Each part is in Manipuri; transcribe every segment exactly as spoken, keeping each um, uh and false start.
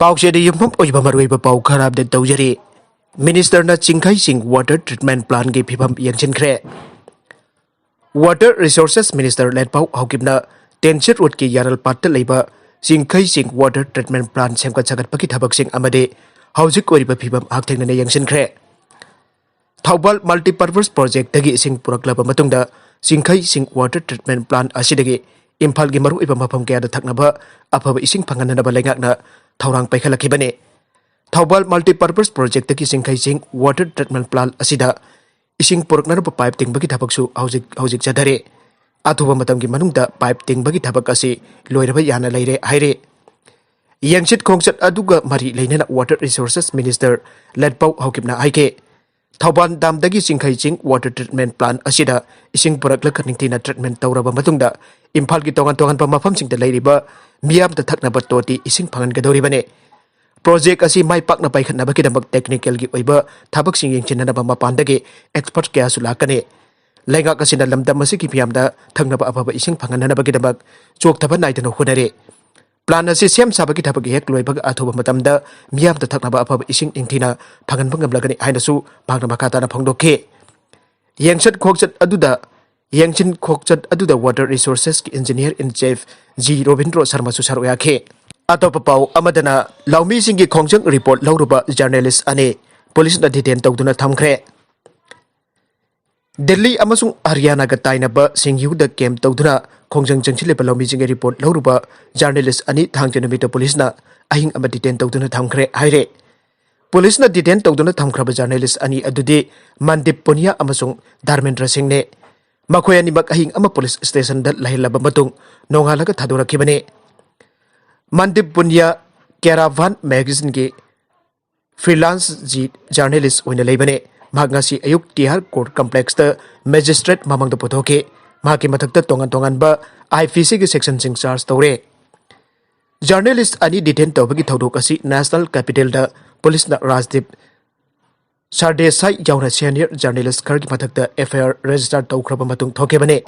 ꯄꯥꯎꯆꯦꯗ ꯌꯨꯝꯐꯝ ꯑꯣꯏꯕ ꯃꯔꯨꯑꯣꯏꯕ ꯄꯥꯎ ꯈꯔ ꯑꯞꯗꯦꯠ ꯇꯧꯖꯔꯤ꯫ ꯃꯤꯅꯤꯁꯇꯔꯅ ꯆꯤꯡꯈꯩꯁꯤꯡ ꯋꯥꯇꯔ ꯇ꯭ꯔꯤꯠꯃꯦꯟ ꯄ꯭ꯂꯥꯟꯒꯤ ꯐꯤꯕꯝ ꯌꯦꯡꯁꯤꯟꯈ꯭ꯔꯦ꯫ ꯋꯥꯇꯔ ꯔꯤꯁꯣꯔꯁꯦꯁ ꯃꯤꯅꯤꯁꯇꯔ ꯂꯦꯠꯄꯥꯎ ꯍꯥꯎꯀꯤꯞꯅ ꯇꯦꯟꯁꯤꯠ ꯔꯣꯗꯀꯤ ꯌꯥꯔꯜꯄꯥꯠꯇ ꯂꯩꯕ ꯆꯤꯡꯈꯩꯁꯤꯡ ꯋꯥꯇꯔ ꯇ꯭ꯔꯤꯠꯃꯦꯟ ꯄ꯭ꯂꯥꯟ ꯁꯦꯝꯒꯠ ꯁꯥꯒꯠꯄꯒꯤ ꯊꯕꯛꯁꯤꯡ ꯑꯃꯗꯤ ꯍꯧꯖꯤꯛ ꯑꯣꯏꯔꯤꯕ ꯐꯤꯕꯝ ꯍꯛꯊꯦꯡꯅꯅ ꯌꯦꯡꯁꯤꯟꯈ꯭ꯔꯦ꯫ ꯊꯧꯕꯥꯜ ꯃꯜꯇꯤꯄꯔꯄꯁ ꯄ꯭ꯔꯣꯖꯦꯛꯇꯒꯤ ꯏꯁꯤꯡ ꯄꯨꯔꯛꯂꯕ ꯃꯇꯨꯡꯗ ꯆꯤꯡꯈꯩꯁꯤꯡ ꯋꯥꯇꯔ ꯇ꯭ꯔꯤꯠꯃꯦꯟ ꯄ꯭ꯂꯥꯟ ꯑꯁꯤꯗꯒꯤ ꯏꯝꯐꯥꯜꯒꯤ ꯃꯔꯨꯑꯣꯏꯕ ꯃꯐꯝ ꯀꯌꯥꯗ ꯊꯛꯅꯕ ꯑꯐꯕ ꯏꯁꯤꯡ ꯐꯪꯍꯟꯅꯅꯕ ꯂꯩꯉꯥꯛꯅ ꯊꯧꯔꯥꯡ ꯄꯥꯏꯈꯠꯂꯛꯈꯤꯕꯅꯤ꯫ Thoubal multipurpose ꯄ꯭ꯔꯣꯖꯦꯛꯇꯒꯤ ꯆꯤꯡꯈꯩꯁꯤꯡ water treatment plan ꯑꯁꯤꯗ ꯏꯁꯤꯡ ꯄꯨꯔꯛꯅꯅꯕ ꯄꯥꯏꯞ ꯇꯤꯡꯕꯒꯤ ꯊꯕꯛꯁꯨ ꯍꯧꯖꯤꯛ ꯍꯧꯖꯤꯛ ꯆꯠꯊꯔꯤ꯫ ꯑꯊꯨꯕ ꯃꯇꯝꯒꯤ ꯃꯅꯨꯡꯗ ꯄꯥꯏꯞ ꯇꯤꯡꯕꯒꯤ ꯊꯕꯛ ꯑꯁꯤ ꯂꯣꯏꯔꯕ ꯌꯥꯅ ꯂꯩꯔꯦ ꯍꯥꯏꯔꯤ꯫ ꯌꯦꯡꯁꯤꯠ ꯈꯣꯡꯆꯠ ꯑꯗꯨꯒ ꯃꯔꯤ ꯂꯩꯅꯅ ꯋꯥꯇꯔ ꯔꯤꯁꯣꯔꯁꯦꯁ ꯃꯤꯅꯤꯁꯇꯔ ꯂꯦꯠꯄꯥꯎ ꯍꯥꯎꯀꯤꯞꯅ ꯍꯥꯏꯈꯤ, ꯊꯧꯕꯥꯜ ꯗꯥꯝꯗꯒꯤ ꯆꯤꯡꯈꯩ ꯆꯤꯡ ꯋꯥꯇꯔ ꯇ꯭ꯔꯤꯠꯃꯦꯟ ꯄ꯭ꯂꯥꯟ ꯑꯁꯤꯗ ꯏꯁꯤꯡ ꯄꯨꯔꯛꯂꯒ ꯅꯤꯡꯊꯤꯅ ꯇ꯭ꯔꯤꯠꯃꯦꯟ ꯇꯧꯔꯕ ꯃꯇꯨꯡꯗ ꯏꯝꯐꯥꯜꯒꯤ ꯇꯣꯉꯥꯟ ꯇꯣꯉꯥꯟꯕ ꯃꯐꯝꯁꯤꯡꯗ ꯂꯩꯔꯤꯕ ꯃꯤꯌꯥꯝꯗ ꯊꯛꯅꯕ ꯇꯣꯇꯤ ꯏꯁꯤꯡ ꯐꯪꯍꯟꯒꯗꯧꯔꯤꯕꯅꯤ꯫ ꯄ꯭ꯔꯣꯖꯦꯛ ꯑꯁꯤ ꯃꯥꯏ ꯄꯥꯛꯅ ꯄꯥꯏꯈꯠꯅꯕꯒꯤꯗꯃꯛ ꯇꯦꯛꯅꯤꯀꯦꯜꯒꯤ ꯑꯣꯏꯕ ꯊꯕꯛꯁꯤꯡ ꯌꯦꯡꯁꯤꯟꯅꯅꯕ ꯃꯄꯥꯟꯗꯒꯤ ꯑꯦꯛꯁꯄꯔꯠ ꯀꯌꯥꯁꯨ ꯂꯥꯛꯀꯅꯤ꯫ ꯂꯩꯉꯥꯛ ꯑꯁꯤꯅ ꯂꯝꯗꯝ ꯑꯁꯤꯒꯤ ꯃꯤꯌꯥꯝꯗ ꯊꯛꯅꯕ ꯑꯐꯕ ꯏꯁꯤꯡ ꯐꯪꯍꯟꯅꯅꯕꯒꯤꯗꯃꯛ ꯆꯣꯛꯊꯕ ꯅꯥꯏꯗꯅ ꯍꯣꯠꯅꯔꯤ꯫ ꯄ꯭ꯂꯥꯟ ꯑꯁꯤ ꯁꯦꯝ ꯁꯥꯕꯒꯤ ꯊꯕꯛ ꯍꯦꯛ ꯂꯣꯏꯕꯒ ꯑꯊꯨꯕ ꯃꯇꯝꯗ ꯃꯤꯌꯥꯝꯗ ꯊꯛꯅꯕ ꯑꯐꯕ ꯏꯁꯤꯡ ꯅꯤꯡꯊꯤꯅ ꯐꯪꯍꯟꯕ ꯉꯝꯂꯒꯅꯤ ꯍꯥꯏꯅꯁꯨ ꯃꯍꯥꯛꯅ ꯃꯈꯥ ꯇꯥꯅ ꯐꯣꯡꯗꯣꯛꯈꯤ꯫ ꯌꯦꯡꯁꯠ ꯈꯣꯡꯆꯠ ꯑꯗꯨꯗ, ꯌꯦꯡꯁꯤꯟ ꯈꯣꯡꯆꯠ ꯑꯗꯨꯗ ꯋꯥꯇꯔ ꯔꯤꯁꯣꯔꯁꯦꯁꯀꯤ ꯏꯟꯖꯤꯅꯤꯌꯔ ꯏꯟ ꯆꯤꯐ ꯖꯤ ꯔꯣꯕꯤꯟꯗ꯭ꯔꯣ ꯁꯔꯃꯁꯨ ꯁꯔꯨꯛ ꯌꯥꯈꯤ꯫ ꯑꯇꯣꯞꯄ ꯄꯥꯎ ꯑꯃꯗꯅ, ꯂꯧꯃꯤꯁꯤꯡꯒꯤ ꯈꯣꯡꯖꯪ ꯔꯤꯄꯣꯔꯠ ꯂꯧꯔꯨꯕ ꯖꯔꯅꯦꯂꯤꯁ ꯑꯅꯤ ꯄꯨꯂꯤꯁꯅ ꯗꯤꯇꯦꯟ ꯇꯧꯗꯨꯅ ꯊꯝꯈ꯭ꯔꯦ꯫ ꯗꯤꯜꯂꯤ ꯑꯃꯁꯨꯡ ꯍꯔꯤꯌꯥꯅꯥꯒ ꯇꯥꯏꯅꯕ ꯁꯤꯡꯌꯨꯗ ꯀꯦꯝꯞ ꯇꯧꯗꯨꯅ ꯈꯣꯡꯖꯪ ꯆꯪꯁꯤꯜꯂꯤꯕ ꯂꯧꯃꯤꯁꯤꯡꯒꯤ ꯔꯤꯄꯣꯔꯠ ꯂꯧꯔꯨꯕ ꯖꯔꯅꯦꯂꯤꯁ ꯑꯅꯤ ꯊꯥꯡꯖ ꯅꯨꯃꯤꯠꯇ ꯄꯨꯂꯤꯁꯅ ꯑꯍꯤꯡ ꯑꯃ ꯗꯤꯇꯦꯟ ꯇꯧꯗꯨꯅ ꯊꯝꯈ꯭ꯔꯦ ꯍꯥꯏꯔꯦ꯫ ꯄꯨꯂꯤꯁꯅ ꯗꯤꯇꯦꯟ ꯇꯧꯗꯨꯅ ꯊꯝꯈ꯭ꯔꯕ ꯖꯔꯅꯦꯂꯤꯁ ꯑꯅꯤ ꯑꯗꯨꯗꯤ ꯃꯟꯗꯤꯞ ꯄꯨꯅꯤꯌꯥ ꯑꯃꯁꯨꯡ ꯙꯔꯃꯦꯟꯗ꯭ꯔ ꯁꯤꯡꯅꯦ꯫ ꯃꯈꯣꯏ ꯑꯅꯤꯃꯛ ꯑꯍꯤꯡ ꯑꯃ ꯄꯨꯂꯤꯁ ꯁ꯭ꯇꯦꯁꯟꯗ ꯂꯩꯍꯜꯂꯕ ꯃꯇꯨꯡ ꯅꯣꯡꯉꯥꯜꯂꯒ ꯊꯥꯗꯣꯔꯛꯈꯤꯕꯅꯤ꯫ ꯃꯟꯗꯤꯞ ꯄꯨꯅꯤꯌꯥ ꯀꯦꯔꯥꯚꯥꯟ ꯃꯦꯒꯥꯖꯤꯟꯒꯤ ꯐ꯭ꯔꯤꯂꯥꯟꯁ ꯖꯤ-, ꯖꯔꯅꯦꯂꯤꯁ ꯑꯣꯏꯅ ꯂꯩꯕꯅꯤ꯫ ꯃꯍꯥꯛ ꯉꯁꯤ ꯑꯌꯨꯛ ꯇꯤꯍꯥꯔ ꯀꯣꯔꯠ ꯀꯝꯄ꯭ꯂꯦꯛꯁꯇ ꯃꯦꯖꯤꯁꯇ꯭ꯔꯦꯠ ꯃꯃꯥꯡꯗ ꯄꯨꯊꯣꯛꯈꯤ꯫ ꯃꯍꯥꯛꯀꯤ ꯃꯊꯛꯇ ꯇꯣꯉꯥꯟ ꯇꯣꯉꯥꯟꯕ ꯑꯥꯏ ꯄꯤ ꯁꯤꯒꯤ ꯁꯦꯛꯁꯟꯁꯤꯡ ꯆꯥꯔꯖ ꯇꯧꯔꯦ꯫ ꯖꯔꯅꯦꯂꯤꯁ ꯑꯅꯤ ꯗꯤꯇꯦꯟ ꯇꯧꯕꯒꯤ ꯊꯧꯗꯣꯛ ꯑꯁꯤ ꯅꯦꯁꯅꯦꯜ ꯀꯦꯄꯤꯇꯦꯜꯗ ꯄꯨꯂꯤꯁꯅ ꯔꯥꯖꯗꯤꯞ ꯁꯔꯗꯦꯁꯥꯏ ꯌꯥꯎꯅ ꯁꯦꯅꯤꯌꯔ ꯖꯔꯅꯦꯂꯤꯁ ꯈꯔꯒꯤ ꯃꯊꯛꯇ ꯑꯦꯐ ꯑꯥꯏ ꯑꯥꯔ ꯔꯦꯖꯤꯁꯇꯔ ꯇꯧꯈ꯭ꯔꯕ ꯃꯇꯨꯡ ꯊꯣꯛꯈꯤꯕꯅꯤ꯫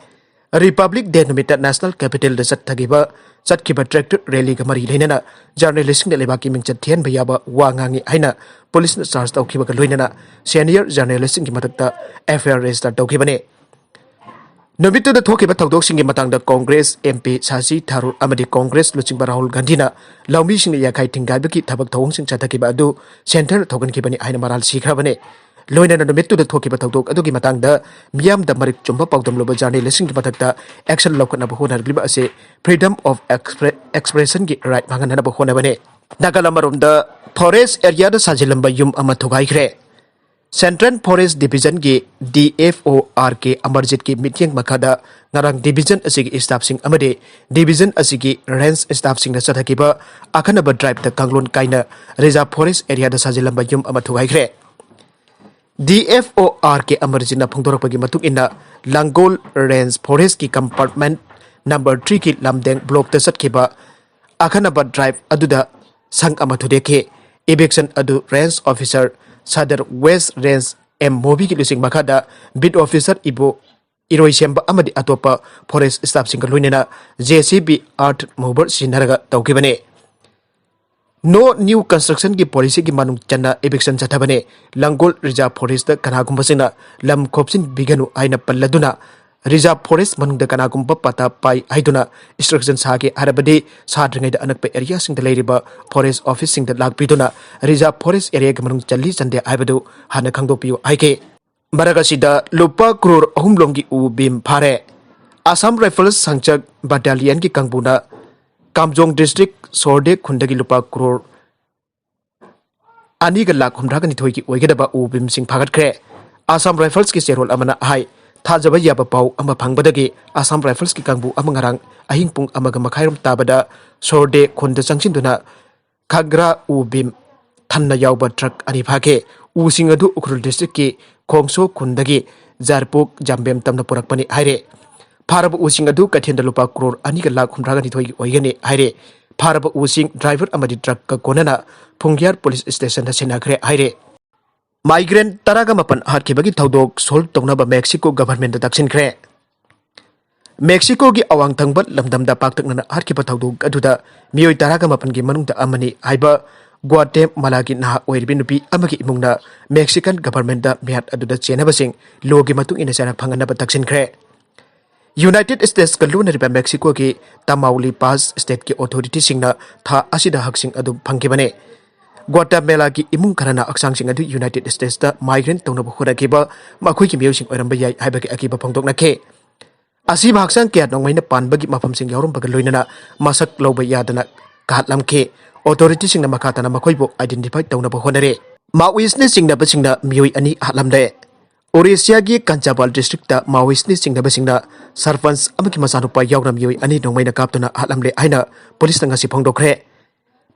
Republic Day ꯅꯨꯃꯤꯠꯇ National Capital ꯗ ꯆꯠꯊꯈꯤꯕ ꯆꯠꯈꯤꯕ tractor rally ꯒ ꯃꯔꯤ ꯂꯩꯅꯅ journalist ꯁꯤꯡꯅ ꯂꯩꯕꯥꯛꯀꯤ ꯃꯤꯡꯆꯠ ꯊꯤꯍꯟꯕ ꯌꯥꯕ ꯋꯥ ꯉꯥꯡꯉꯤ ꯍꯥꯏꯅ police ꯅ charge ꯇꯧꯈꯤꯕꯒ ꯂꯣꯏꯅꯅ senior journalist ꯁꯤꯡꯒꯤ ꯃꯊꯛꯇ F I R register ꯇꯧꯈꯤꯕꯅꯤ꯫ ꯅꯨꯃꯤꯠꯇꯨꯗ ꯊꯣꯛꯈꯤꯕ ꯊꯧꯗꯣꯛꯁꯤꯡꯒꯤ ꯃꯇꯥꯡꯗ Congress M P Shashi Tharoor ꯑꯃꯗꯤ Congress ꯂꯨꯆꯤꯡꯕ ꯔꯥꯍꯨꯜ ꯒꯥꯟꯙꯤꯅ ꯂꯧꯃꯤꯁꯤꯡꯅ ꯌꯥꯈꯥꯏ ꯊꯤꯡꯒꯥꯏꯕꯒꯤ ꯊꯕꯛ ꯊꯧꯑꯣꯡꯁꯤꯡ ꯆꯠꯊꯈꯤꯕ ꯑꯗꯨ centre ꯊꯧꯒꯟꯈꯤꯕꯅꯤ ꯍꯥꯏꯅ ꯃꯔꯥꯜ ꯁꯤꯈ꯭ꯔꯕꯅꯤ꯫ ꯂꯣꯏꯅꯅ ꯅꯨꯃꯤꯠꯇꯨꯗ ꯊꯣꯛꯈꯤꯕ ꯊꯧꯗꯣꯛ ꯑꯗꯨꯒꯤ ꯃꯇꯥꯡꯗ ꯃꯤꯌꯥꯝꯗ ꯃꯔꯤꯛ ꯆꯨꯝꯕ ꯄꯥꯎꯗꯝꯂꯨꯕ journalist ꯁꯤꯡꯒꯤ ꯃꯊꯛꯇ action ꯂꯧꯈꯠꯅꯕ ꯍꯣꯠꯅꯔꯛꯂꯤꯕ ꯑꯁꯤ freedom of expre-, expression ꯒꯤ right ꯃꯥꯡꯍꯟꯅꯅꯕ ꯍꯣꯠꯅꯕꯅꯤ꯫ ꯅꯥꯒꯥꯂꯥꯟ ꯑꯃꯔꯣꯝꯗ forest area ꯗ ꯁꯥꯖꯤꯜꯂꯝꯕ ꯌꯨꯝ ꯑꯃ ꯊꯨꯒꯥꯏꯈ꯭ꯔꯦ꯫ Central Forest Division ꯒꯤ D F O R K ꯑꯃꯔꯖꯤꯠꯀꯤ ꯃꯤꯠꯌꯦꯡ ꯃꯈꯥꯗ ꯉꯔꯥꯡ division ꯑꯁꯤꯒꯤ staff ꯁꯤꯡ ꯑꯃꯗꯤ division ꯑꯁꯤꯒꯤ range staff ꯁꯤꯡꯅ ꯆꯠꯊꯈꯤꯕ ꯑꯈꯟꯅꯕ drive ꯇ ꯀꯥꯡꯂꯣꯟ ꯀꯥꯏꯅ reserve forest area ꯗ ꯁꯥꯖꯤꯜꯂꯝꯕ ꯌꯨꯝ ꯑꯃ ꯊꯨꯒꯥꯏꯈ꯭ꯔꯦ꯫ D F O R K ꯑꯃꯔꯖꯤꯠꯅ ꯐꯣꯡꯗꯣꯔꯛꯄꯒꯤ ꯃꯇꯨꯡ ꯏꯟꯅ, ꯂꯥꯡꯒꯣꯜ Range Forest ꯀꯤ compartment number three ꯒꯤ ꯂꯝꯗꯦꯡ block ꯇ ꯆꯠꯈꯤꯕ ꯑꯈꯟꯅꯕ drive ꯑꯗꯨꯗ ꯁꯪ ꯑꯃ ꯊꯨꯗꯦꯛꯈꯤ꯫ Eviction ꯑꯗꯨ Range Officer, Sadar West Range, M Mobi ꯒꯤ ꯂꯨꯆꯤꯡ ꯃꯈꯥꯗ beat officer ꯏꯕꯣ ꯏꯔꯣꯏꯁꯦꯝꯕ ꯑꯃꯗꯤ ꯑꯇꯣꯞꯄ forest staff ꯁꯤꯡꯒ ꯂꯣꯏꯅꯅ J C B, earth mover ꯁꯤꯖꯤꯟꯅꯔꯒ ꯇꯧꯈꯤꯕꯅꯤ꯫ No new construction ꯒꯤ policy ꯒꯤ ꯃꯅꯨꯡ ꯆꯟꯅ eviction ꯆꯠꯊꯕꯅꯤ꯫ ꯂꯥꯡꯒꯣꯜ reserve forest ꯇ ꯀꯅꯥꯒꯨꯝꯕꯁꯤꯡꯅ ꯂꯝ ꯈꯣꯞꯆꯤꯟꯕꯤꯒꯅꯨ ꯍꯥꯏꯅ ꯄꯜꯂꯗꯨꯅ reserve forest ꯃꯅꯨꯡꯗ ꯀꯅꯥꯒꯨꯝꯕ ꯄꯇꯥ ꯄꯥꯏ ꯍꯥꯏꯗꯨꯅ instruction ꯁꯥꯒꯦ ꯍꯥꯏꯔꯕꯗꯤ ꯁꯥꯗ꯭ꯔꯤꯉꯩꯗ ꯑꯅꯛꯄ area ꯁꯤꯡꯗ ꯂꯩꯔꯤꯕ forest office ꯁꯤꯡꯗ ꯂꯥꯛꯄꯤꯗꯨꯅ reserve forest area ꯒꯤ ꯃꯅꯨꯡ ꯆꯜꯂꯤ ꯆꯟꯗꯦ ꯍꯥꯏꯕꯗꯨ ꯍꯥꯟꯅ ꯈꯪꯗꯣꯛꯄꯤꯌꯨ ꯍꯥꯏꯈꯤ꯫ ꯃꯔꯛ ꯑꯁꯤꯗ ꯂꯨꯄꯥ ꯀ꯭ꯔꯣꯔ ꯑꯍꯨꯝ ꯂꯣꯝꯒꯤ ꯎ ꯕꯤꯝ ꯐꯥꯔꯦ꯫ Assam Rifles ꯁꯪꯆꯠ battalion ꯒꯤ ꯀꯥꯡꯕꯨꯅ ꯀꯥꯝꯖꯣꯡ district ꯁꯣꯔꯗꯦ ꯈꯨꯟꯗꯒꯤ ꯂꯨꯄꯥ ꯀ꯭ꯔꯣꯔ ꯑꯅꯤꯒ ꯂꯥꯈ ꯍꯨꯝꯗ꯭ꯔꯥꯒ ꯅꯤꯊꯣꯏꯒꯤ ꯑꯣꯏꯒꯗꯕ ꯎ ꯕꯤꯝꯁꯤꯡ ꯐꯥꯒꯠꯈ꯭ꯔꯦ꯫ Assam Rifles ꯀꯤ ꯆꯦꯔꯣꯜ ꯑꯃꯅ ꯍꯥꯏ, ꯊꯥꯖꯕ ꯌꯥꯕ ꯄꯥꯎ ꯑꯃ ꯐꯪꯕꯗꯒꯤ Assam Rifles ꯀꯤ ꯀꯥꯡꯕꯨ ꯑꯃ ꯉꯔꯥꯡ ꯑꯍꯤꯡ ꯄꯨꯡ ꯑꯃꯒ ꯃꯈꯥꯏꯔꯣꯝ ꯇꯥꯕꯗ ꯁꯣꯔꯗꯦ ꯈꯨꯟꯗ ꯆꯪꯁꯤꯟꯗꯨꯅ ꯈꯒ꯭ꯔꯥ ꯎ ꯕꯤꯝ ꯊꯟꯅ ꯌꯥꯎꯕ truck ꯑꯅꯤ ꯐꯥꯈꯤ꯫ ꯎꯁꯤꯡ ꯑꯗꯨ ꯎꯈ꯭ꯔꯨꯜ district ꯀꯤ ꯈꯣꯡꯁꯣ ꯈꯨꯟꯗꯒꯤ ꯖꯥꯔꯄꯣꯛ ꯖꯥꯝꯕꯦꯝ ꯇꯝꯅ ꯄꯨꯔꯛꯄꯅꯤ ꯍꯥꯏꯔꯦ꯫ ꯐꯥꯔꯕ ꯎꯁꯤꯡ ꯑꯗꯨ ꯀꯩꯊꯦꯜꯗ ꯂꯨꯄꯥ ꯀ꯭ꯔꯣꯔ ꯑꯅꯤꯒ ꯂꯥꯈ ꯍꯨꯝꯗ꯭ꯔꯥꯒ ꯅꯤꯊꯣꯏꯒꯤ ꯑꯣꯏꯒꯅꯤ ꯍꯥꯏꯔꯦ꯫ ꯐꯥꯔꯕ ꯎꯁꯤꯡ driver ꯑꯃꯗꯤ truck ꯀ ꯀꯣꯟꯅꯅ ꯐꯨꯡꯒꯤꯌꯥꯔ police station ꯗ ꯁꯤꯟꯅꯈ꯭ꯔꯦ ꯍꯥꯏꯔꯦ꯫ Migrant ꯇꯔꯥꯒ ꯃꯥꯄꯟ ꯍꯥꯠꯈꯤꯕꯒꯤ ꯊꯧꯗꯣꯛ solve ꯇꯧꯅꯕ Mexico government ꯇ ꯇꯛꯁꯤꯟꯈ꯭ꯔꯦ꯫ ꯃꯦꯛꯁꯤꯀꯣꯒꯤ ꯑꯋꯥꯡ ꯊꯪꯕ ꯂꯝꯗꯝꯗ ꯄꯥꯛꯇꯛꯅꯅ ꯍꯥꯠꯈꯤꯕ ꯊꯧꯗꯣꯛ ꯑꯗꯨꯗ ꯃꯤꯑꯣꯏ ꯇꯔꯥꯒ ꯃꯥꯄꯟꯒꯤ ꯃꯅꯨꯡꯗ ꯑꯃꯅꯤ ꯍꯥꯏꯕ ꯒ꯭ꯋꯥꯇꯦꯃꯥꯂꯥꯒꯤ ꯅꯍꯥ ꯑꯣꯏꯔꯤꯕꯤ ꯅꯨꯄꯤ ꯑꯃꯒꯤ ꯏꯃꯨꯡꯅ ꯃꯦꯛꯁꯤꯀꯟ ꯒꯚꯔꯟꯃꯦꯟꯠꯇ ꯃꯤꯍꯥꯠ ꯑꯗꯨꯗ ꯆꯦꯟꯅꯕꯁꯤꯡ ꯂꯣꯒꯤ ꯃꯇꯨꯡ ꯏꯟꯅ ꯆꯩꯔꯥꯛ ꯐꯪꯍꯟꯅꯕ ꯇꯛꯁꯤꯟꯈ꯭ꯔꯦ꯫ ꯌꯨꯅꯥꯏꯇꯦꯗ ꯁ꯭ꯇꯦꯠꯁꯀ ꯂꯣꯟꯅꯔꯤꯕ ꯃꯦꯛꯁꯤꯀꯣꯒꯤ ꯇꯃꯥꯎꯂꯤꯄꯥꯁ ꯁ꯭ꯇꯦꯠꯀꯤ ꯑꯣꯊꯣꯔꯤꯇꯤꯁꯤꯡꯅ ꯊꯥ ꯑꯁꯤꯗ ꯍꯛꯁꯤꯡ ꯑꯗꯨ ꯐꯪꯈꯤꯕꯅꯤ꯫ ꯒ꯭ꯋꯥꯇꯥꯃꯦꯂꯥꯒꯤ ꯏꯃꯨꯡ ꯈꯔꯅ ꯍꯛꯆꯥꯡꯁꯤꯡ ꯑꯗꯨ ꯌꯨꯅꯥꯏꯇꯦꯗ ꯁ꯭ꯇꯦꯠꯁꯇ ꯃꯥꯏꯒ꯭ꯔꯦꯟ ꯇꯧꯅꯕ ꯍꯣꯠꯅꯈꯤꯕ ꯃꯈꯣꯏꯒꯤ ꯃꯤꯑꯣꯏꯁꯤꯡ ꯑꯣꯏꯔꯝꯕ ꯌꯥꯏ ꯍꯥꯏꯕꯒꯤ ꯑꯀꯤꯕ ꯐꯣꯡꯗꯣꯛꯅꯈꯤ꯫ ꯑꯁꯤꯕ ꯍꯛꯆꯥꯡ ꯀꯌꯥ ꯅꯣꯡꯃꯩꯅ ꯄꯥꯟꯕꯒꯤ ꯃꯐꯝꯁꯤꯡ ꯌꯥꯎꯔꯝꯕꯒ ꯂꯣꯏꯅꯅ ꯃꯁꯛ ꯂꯧꯕ ꯌꯥꯗꯅ ꯀꯥꯍꯠꯂꯝꯈꯤ꯫ ꯑꯣꯊꯣꯔꯤꯇꯤꯁꯤꯡꯅ ꯃꯈꯥ ꯇꯥꯅ ꯃꯈꯣꯏꯕꯨ ꯑꯥꯏꯗꯦꯟꯇꯤꯐꯥꯏ ꯇꯧꯅꯕ ꯍꯣꯠꯅꯔꯤ꯫ ꯃꯥꯑꯣꯏꯁꯅ ꯆꯤꯡꯅꯕꯁꯤꯡꯅ ꯃꯤꯑꯣꯏ ꯑꯅꯤ ꯍꯥꯠꯂꯝꯂꯦ꯫ ꯑꯣꯔꯤꯁꯤꯌꯥꯒꯤ ꯀꯟꯆꯥꯕꯥꯜ ꯗꯤꯁꯇ꯭ꯔꯤꯛꯇ ꯃꯥꯑꯣꯏꯁꯅ ꯆꯤꯡꯅꯕꯁꯤꯡꯅ ꯁꯔꯄꯟꯆ ꯑꯃꯒꯤ ꯃꯆꯥꯅꯨꯄꯥ ꯌꯥꯎꯅ ꯃꯤꯑꯣꯏ ꯑꯅꯤ ꯅꯣꯡꯃꯩꯅ ꯀꯥꯞꯇꯨꯅ ꯍꯥꯠꯂꯝꯂꯦ ꯍꯥꯏꯅ ꯄꯨꯂꯤꯁꯅ ꯉꯁꯤ ꯐꯣꯡꯗꯣꯛꯈ꯭ꯔꯦ꯫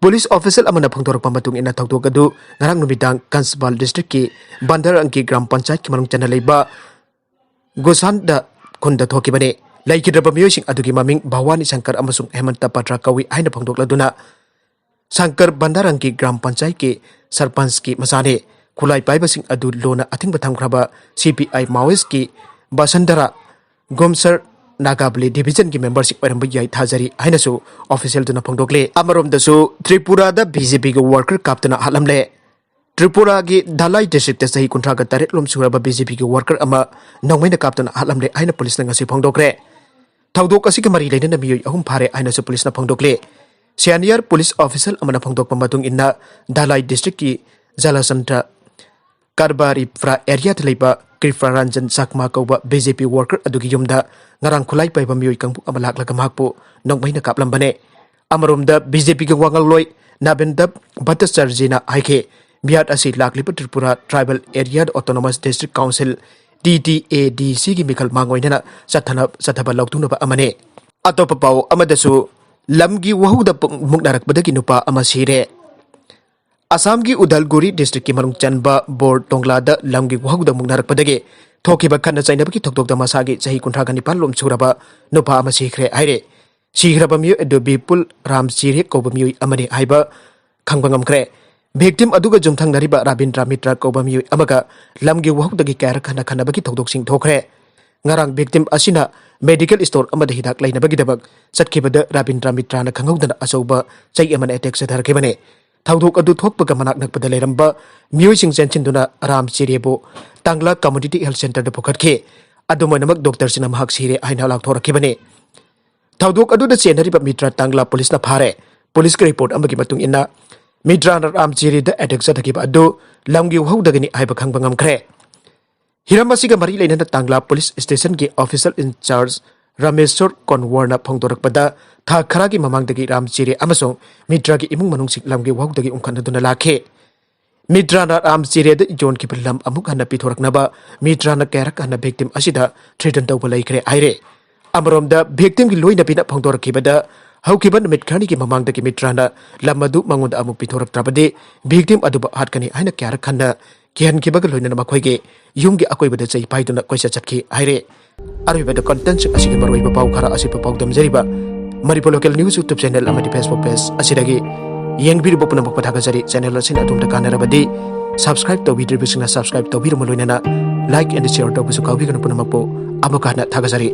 ꯄꯨꯂꯤꯁ ꯑꯣꯐꯤꯁꯤꯌꯦꯜ ꯑꯃꯅ ꯐꯣꯡꯗꯣꯔꯛꯄ ꯃꯇꯨꯡ ꯏꯟꯅ ꯊꯧꯗꯣꯛ ꯑꯗꯨ ꯉꯔꯥꯡ ꯅꯨꯃꯤꯗꯥꯡ ꯀꯟꯆꯥꯕꯥꯜ ꯗꯤꯁꯇ꯭ꯔꯤꯛꯀꯤ ꯕꯟꯗꯔ ꯑꯪꯀꯤ ꯒ꯭ꯔꯥꯝ ꯄꯟꯆꯥꯌꯠꯀꯤ ꯃꯅꯨꯡ ꯆꯟꯅ ꯂꯩꯕ ꯒꯨꯁꯥꯟꯗ ꯈꯨꯟꯗ ꯊꯣꯛꯈꯤꯕꯅꯤ꯫ ꯂꯩꯈꯤꯗ꯭ꯔꯕ ꯃꯤꯑꯣꯏꯁꯤꯡ ꯑꯗꯨꯒꯤ ꯃꯃꯤꯡ ꯚꯋꯥꯅꯤ ꯁꯪꯀꯔ ꯑꯃꯁꯨꯡ ꯍꯦꯃꯟꯇ ꯄꯇ꯭ꯔ ꯀꯧꯏ ꯍꯥꯏꯅ ꯐꯣꯡꯗꯣꯛꯂꯗꯨꯅ ꯁꯪꯀꯔ ꯕꯟꯗꯥꯔꯪꯒꯤ ꯒ꯭ꯔꯥꯝ ꯄꯟꯆꯥꯌꯠꯀꯤ ꯁꯔꯄꯟꯆꯀꯤ ꯃꯆꯥꯅꯤ꯫ ꯈꯨꯠꯂꯥꯏ ꯄꯥꯏꯕꯁꯤꯡ ꯑꯗꯨ ꯂꯣꯟꯅ ꯑꯊꯤꯡꯕ ꯊꯝꯈ꯭ꯔꯕ ꯁꯤ ꯄꯤ ꯑꯥꯏ ꯃꯥꯑꯣꯏꯁꯀꯤ ꯕꯁꯟꯗꯔꯥ ꯒꯣꯝꯁꯔ ꯅꯥꯒꯥꯕꯂꯤ ꯗꯤꯚꯤꯖꯟꯒꯤ ꯃꯦꯝꯕꯔꯁꯤꯡ ꯑꯣꯏꯔꯝꯕ ꯌꯥꯏ ꯊꯥꯖꯔꯤ ꯍꯥꯏꯅꯁꯨ ꯑꯣꯐꯤꯁꯤꯌꯦꯜꯗꯨꯅ ꯐꯣꯡꯗꯣꯛꯂꯤ꯫ ꯑꯃꯔꯣꯝꯗꯁꯨ ꯇ꯭ꯔꯤꯄꯨꯔꯥꯗ ꯕꯤ ꯖꯦ ꯄꯤꯒꯤ ꯋꯥꯔꯀꯔ ꯀꯥꯞꯇꯨꯅ ꯍꯥꯠꯂꯝꯂꯦ꯫ ꯇ꯭ꯔꯤꯄꯨꯔꯥꯒꯤ ꯙꯂꯥꯏ ꯗꯤꯁꯇ꯭ꯔꯤꯛꯇ ꯆꯍꯤ ꯀꯨꯟꯊ꯭ꯔꯥꯒ ꯇꯔꯦꯠ ꯂꯣꯝ ꯁꯨꯔꯕ ꯕꯤ ꯖꯦ ꯄꯤꯒꯤ ꯋꯥꯔꯀꯔ ꯑꯃ ꯅꯣꯡꯃꯩꯅ ꯀꯥꯞꯇꯨꯅ ꯍꯥꯠꯂꯝꯂꯦ ꯍꯥꯏꯅ ꯄꯨꯂꯤꯁꯅ ꯉꯁꯤ ꯐꯣꯡꯗꯣꯛꯈ꯭ꯔꯦ꯫ ꯊꯧꯗꯣꯛ ꯑꯁꯤꯒ ꯃꯔꯤ ꯂꯩꯅꯅ ꯃꯤꯑꯣꯏ ꯑꯍꯨꯝ ꯐꯥꯔꯦ ꯍꯥꯏꯅꯁꯨ ꯄꯨꯂꯤꯁꯅ ꯐꯣꯡꯗꯣꯛꯂꯤ꯫ ꯁꯦꯅꯤꯌꯔ ꯄꯨꯂꯤꯁ ꯑꯣꯐꯤꯁꯤꯌꯦꯜ ꯑꯃꯅ ꯐꯣꯡꯗꯣꯛꯄ ꯃꯇꯨꯡ ꯏꯟꯅ ꯙꯂꯥꯏ ꯗꯤꯁꯇ꯭ꯔꯤꯛꯀꯤ ꯖꯂꯆꯟꯗ꯭ꯔ ꯀꯔꯕꯥꯔꯤꯄ꯭ꯔꯥ ꯑꯦꯔꯤꯌꯥꯗ ꯂꯩꯕ ꯀ꯭ꯔꯤꯄ꯭ꯔꯥꯔꯟꯖꯟ ꯆꯥꯛꯃꯥ ꯀꯧꯕ ꯕꯤ ꯖꯦ ꯄꯤ ꯋꯥꯔꯀꯔ ꯑꯗꯨꯒꯤ ꯌꯨꯝꯗ ꯉꯔꯥꯡ ꯈꯨꯠꯂꯥꯏ ꯄꯥꯏꯕ ꯃꯤꯑꯣꯏ ꯀꯥꯡꯕꯨ ꯑꯃ ꯂꯥꯛꯂꯒ ꯃꯍꯥꯛꯄꯨ ꯅꯣꯡꯃꯩꯅ ꯀꯥꯞꯂꯝꯕꯅꯦ꯫ ꯑꯃꯔꯣꯝꯗ ꯕꯤ ꯖꯦ ꯄꯤꯒꯤ ꯋꯥꯉꯥꯡꯂꯣꯏ ꯅꯕꯤꯟꯗ ꯚꯠꯇꯆꯥꯔꯖꯤꯅ ꯍꯥꯏꯈꯤ, ꯃꯤꯍꯥꯠ ꯑꯁꯤ ꯂꯥꯛꯂꯤꯕ Tripura tribal area autonomous district council, T T A D ꯁꯤꯒꯤ ꯃꯤꯈꯜ ꯃꯥꯡ ꯑꯣꯏꯅꯅ ꯆꯠꯊꯅ-, ꯆꯠꯊꯕ ꯂꯧꯊꯣꯛꯅꯕ ꯑꯃꯅꯤ꯫ ꯑꯇꯣꯞꯄ ꯄꯥꯎ ꯑꯃꯗꯁꯨ, ꯂꯝꯒꯤ ꯋꯥꯍꯧꯗ ꯄꯨꯛ-, ꯃꯨꯛꯅꯔꯛꯄꯗꯒꯤ ꯅꯨꯄꯥ ꯑꯃ ꯁꯤꯔꯦ꯫ ꯑꯁꯥꯝꯒꯤ ꯎꯗꯥꯜꯒꯨꯔꯤ ꯗꯤꯁꯇ꯭ꯔꯤꯛꯀꯤ ꯃꯅꯨꯡ ꯆꯟꯕ ꯕꯣꯔ ꯇꯣꯡꯂꯥꯗ ꯂꯝꯒꯤ ꯋꯥꯍꯧꯗ ꯃꯨꯛꯅꯔꯛꯄꯗꯒꯤ ꯊꯣꯛꯈꯤꯕ ꯈꯠꯅ ꯆꯩꯅꯕꯒꯤ ꯊꯧꯗꯣꯛꯇ ꯃꯁꯥꯒꯤ ꯆꯍꯤ ꯀꯨꯟꯊ꯭ꯔꯥꯒ ꯅꯤꯄꯥꯟ ꯂꯣꯝ ꯁꯨꯔꯕ ꯅꯨꯄꯥ ꯑꯃ ꯁꯤꯈ꯭ꯔꯦ ꯍꯥꯏꯔꯦ꯫ ꯁꯤꯈ꯭ꯔꯕ ꯃꯤꯑꯣꯏ ꯑꯗꯨ ꯕꯤꯄꯨꯜ ꯔꯥꯝ ꯆꯤꯔꯦ ꯀꯧꯕ ꯃꯤꯑꯣꯏ ꯑꯃꯅꯤ ꯍꯥꯏꯕ ꯈꯪꯕ ꯉꯝꯈ꯭ꯔꯦ꯫ ꯚꯤꯛꯇꯤꯝ ꯑꯗꯨꯒ ꯌꯨꯝꯊꯪꯅꯔꯤꯕ ꯔꯥꯕꯤꯟꯗ꯭ꯔ ꯃꯤꯇ꯭ꯔ ꯀꯧꯕ ꯃꯤꯑꯣꯏ ꯑꯃꯒ ꯂꯝꯒꯤ ꯋꯥꯍꯧꯗꯒꯤ ꯀꯌꯥꯔꯛ ꯍꯟꯅ ꯈꯟꯅꯕꯒꯤ ꯊꯧꯗꯣꯛꯁꯤꯡ ꯊꯣꯛꯈ꯭ꯔꯦ꯫ ꯉꯔꯥꯡ victim ꯑꯁꯤꯅ medical store ꯑꯃꯗ ꯍꯤꯗꯥꯛ ꯂꯩꯅꯕꯒꯤꯗꯃꯛ ꯆꯠꯈꯤꯕꯗ ꯔꯥꯕꯤꯟꯗ꯭ꯔ ꯃꯤꯇ꯭ꯔꯥꯅ ꯈꯪꯍꯧꯗꯅ ꯑꯆꯧꯕ ꯆꯩ ꯑꯃꯅ attack ꯆꯠꯊꯔꯛꯈꯤꯕꯅꯤ꯫ ꯊꯧꯗꯣꯛ ꯑꯗꯨ ꯊꯣꯛꯄꯒ ꯃꯅꯥꯛ ꯅꯛꯄꯗ ꯂꯩꯔꯝꯕ ꯃꯤꯑꯣꯏꯁꯤꯡ ꯆꯦꯟꯁꯤꯟꯗꯨꯅ ꯔꯥꯝ ꯆꯦꯔꯦꯕꯨ ꯇꯥꯡꯂꯥ Community Health Centreꯗ ꯄꯨꯈꯠꯈꯤ꯫ ꯑꯗꯨꯝ ꯑꯣꯏꯅꯃꯛ doctorꯁꯤꯡꯅ ꯃꯍꯥꯛ ꯁꯤꯔꯦ ꯍꯥꯏꯅ ꯂꯥꯎꯊꯣꯔꯛꯈꯤꯕꯅꯤ꯫ ꯊꯧꯗꯣꯛ ꯑꯗꯨꯗ ꯆꯦꯟꯅꯔꯤꯕ ꯃꯤꯇ꯭ꯔꯥ ꯇꯥꯡꯂꯥ ꯄꯨꯂꯤꯁꯅ ꯐꯥꯔꯦ꯫ ꯄꯨꯂꯤꯁꯀꯤ report ꯑꯃꯒꯤ ꯃꯇꯨꯡ ꯏꯟꯅ, ꯃꯤꯇ꯭ꯔꯥꯅ ꯔꯥꯝ ꯆꯦꯔꯦꯗ attack ꯆꯠꯊꯈꯤꯕ ꯑꯗꯨ ꯂꯝꯒꯤ ꯋꯥꯍꯧꯗꯒꯤꯅꯤ ꯍꯥꯏꯕ ꯈꯪꯕ ꯉꯝꯈ꯭ꯔꯦ꯫ ꯍꯤꯔꯝ ꯑꯁꯤꯒ ꯃꯔꯤ ꯂꯩꯅꯅ ꯇꯥꯡꯂꯥ ꯄꯨꯂꯤꯁ ꯁ꯭ꯇꯦꯁꯟꯒꯤ officer in charge ꯔꯥꯃꯦꯁ꯭ꯋꯔ ꯀꯣꯟꯋꯔꯅ ꯐꯣꯡꯗꯣꯔꯛꯄꯗ, ꯊꯥ ꯈꯔꯒꯤ ꯃꯃꯥꯡꯗꯒꯤ ꯔꯥꯝ ꯆꯦꯔꯦ ꯑꯃꯁꯨꯡ ꯃꯤꯇ꯭ꯔꯥꯒꯤ ꯏꯃꯨꯡ ꯃꯅꯨꯡꯁꯤꯡ ꯂꯝꯒꯤ ꯋꯥꯍꯧꯗꯒꯤ ꯎꯪꯈꯠꯅꯗꯨꯅ ꯂꯥꯛꯈꯤ꯫ ꯃꯤꯇ꯭ꯔꯥꯅ ꯔꯥꯝ ꯆꯦꯔꯦꯗ ꯌꯣꯟꯈꯤꯕ ꯂꯝ ꯑꯃꯨꯛ ꯍꯟꯅ ꯄꯤꯊꯣꯔꯛꯅꯕ ꯃꯤꯇ꯭ꯔꯥꯅ ꯀꯌꯥꯔꯛ ꯍꯟꯅ victim ꯑꯁꯤꯗ threaten ꯇꯧꯕ ꯂꯩꯈ꯭ꯔꯦ ꯍꯥꯏꯔꯦ꯫ ꯑꯃꯔꯣꯝꯗ, victimꯒꯤ ꯂꯣꯏꯅꯕꯤꯅ ꯐꯣꯡꯗꯣꯔꯛꯈꯤꯕꯗ, ꯍꯧꯈꯤꯕ ꯅꯨꯃꯤꯠ ꯈꯔꯅꯤꯒꯤ ꯃꯃꯥꯡꯗꯒꯤ ꯃꯤꯇ꯭ꯔꯥꯅ ꯂꯝ ꯑꯗꯨ ꯃꯉꯣꯟꯗ ꯑꯃꯨꯛ ꯄꯤꯊꯣꯔꯛꯇ꯭ꯔꯕꯗꯤ victim ꯑꯗꯨꯕꯨ ꯍꯥꯠꯀꯅꯤ ꯍꯥꯏꯅ ꯀꯌꯥꯔꯛ ꯍꯟꯅ ꯀꯤꯍꯟꯈꯤꯕꯒ ꯂꯣꯏꯅꯅ ꯃꯈꯣꯏꯒꯤ ꯌꯨꯝꯒꯤ ꯑꯀꯣꯏꯕꯗ ꯆꯩ ꯄꯥꯏꯗꯨꯅ ꯀꯣꯏꯆꯠ ꯆꯠꯈꯤ ꯍꯥꯏꯔꯦ꯫ ꯑꯔꯣꯏꯕꯗ contentꯁꯤꯡ ꯑꯁꯤꯒꯤ ꯃꯔꯨꯑꯣꯏꯕ ꯄꯥꯎ ꯈꯔ ꯑꯁꯤꯕꯨ ꯄꯥꯎꯗꯝꯖꯔꯤꯕ Manipur Local News YouTube channel ꯑꯃꯗꯤ Facebook page ꯑꯁꯤꯗꯒꯤ ꯌꯦꯡꯕꯤꯔꯤꯕ ꯄꯨꯝꯅꯃꯛꯄꯨ ꯊꯥꯒꯠꯆꯔꯤ꯫ Channel ꯑꯁꯤꯅ ꯑꯗꯣꯝꯗ ꯀꯥꯟꯅꯔꯕꯗꯤ subscribe ꯇꯧꯕꯤꯗ꯭ꯔꯤꯕꯁꯤꯡꯅ subscribe ꯇꯧꯕꯤꯔꯝꯕ ꯂꯣꯏꯅꯅ like and share ꯇꯧꯕꯁꯨ ꯀꯥꯎꯕꯤꯒꯅꯨ꯫ ꯄꯨꯝꯅꯃꯛꯄꯨ ꯑꯃꯨꯛꯀ ꯍꯟꯅ ꯊꯥꯒꯠꯆꯔꯤ꯫